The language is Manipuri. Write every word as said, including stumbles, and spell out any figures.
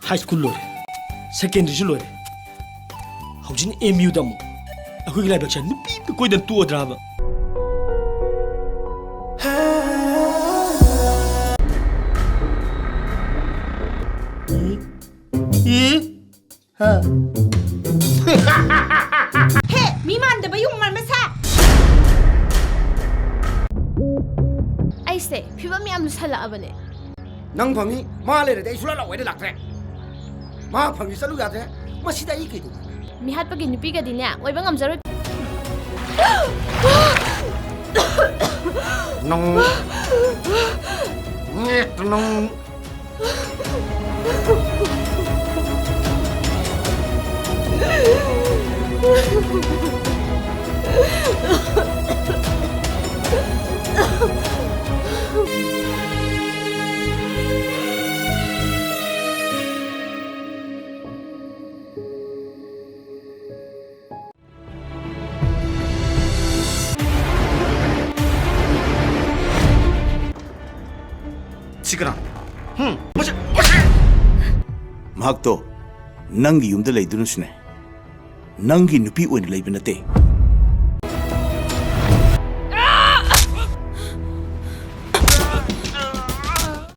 ꯍꯥꯏ ꯁ꯭ꯀꯨꯜ ꯂꯣꯏꯔꯦ, ꯁꯦꯀꯦꯟꯗꯔꯤꯁꯨ ꯂꯣꯏꯔꯦ, ꯍꯧꯖꯤꯛꯅ ꯑꯦꯝ ꯌꯨꯗ ꯑꯃꯨꯛ꯫ ꯑꯩꯈꯣꯏꯒꯤ ꯂꯥꯏꯕꯛꯁꯦ ꯅꯨꯄꯤ ꯑꯝꯇ ꯀꯣꯏꯗꯅ ꯇꯣꯛꯑꯗ꯭ꯔꯥꯕ? ꯎꯝ? ꯎꯝ? ꯍꯥ? ꯍꯦ, ꯃꯤ ꯃꯥꯟꯗꯕ ꯌꯣꯡ ꯃꯥꯟꯕ ꯁꯥ! ꯑꯩꯁꯦ ꯐꯤꯕꯝ ꯌꯥꯝ ꯂꯨꯁꯜꯂꯛꯑꯕꯅꯦ꯫ ꯅꯪ ꯐꯪꯉꯤ, ꯃꯥ ꯂꯩꯔꯗꯤ ꯑꯩ ꯁꯨꯡꯂꯥꯛ ꯂꯥꯛꯑꯣꯏꯗ ꯂꯥꯛꯇ꯭ꯔꯦ꯫ ꯃꯥ ꯐꯪꯉꯤ ꯆꯠꯂꯨ ꯌꯥꯗ꯭ꯔꯦ꯫ ꯃꯁꯤꯗ ꯑꯩ ꯀꯩꯗꯧꯕ? ꯃꯤꯍꯥꯠꯄꯒꯤ ꯅꯨꯄꯤꯒꯗꯤꯅꯦ ꯑꯣꯏꯕ ꯉꯝꯖꯔꯣꯏ꯫ ꯅꯪ ꯅꯦꯠ ꯅꯪ ꯁꯤ ꯀꯅꯥ? ꯍꯨꯝ? ꯃꯁꯤ, ꯃꯁꯤ! ꯃꯍꯥꯛꯇꯣ ꯅꯪꯒꯤ ꯌꯨꯝꯗ ꯂꯩꯗꯨꯅꯁꯨꯅꯦ, ꯅꯪꯒꯤ ꯅꯨꯄꯤ ꯑꯣꯏꯅ ꯂꯩꯕ ꯅꯠꯇꯦ꯫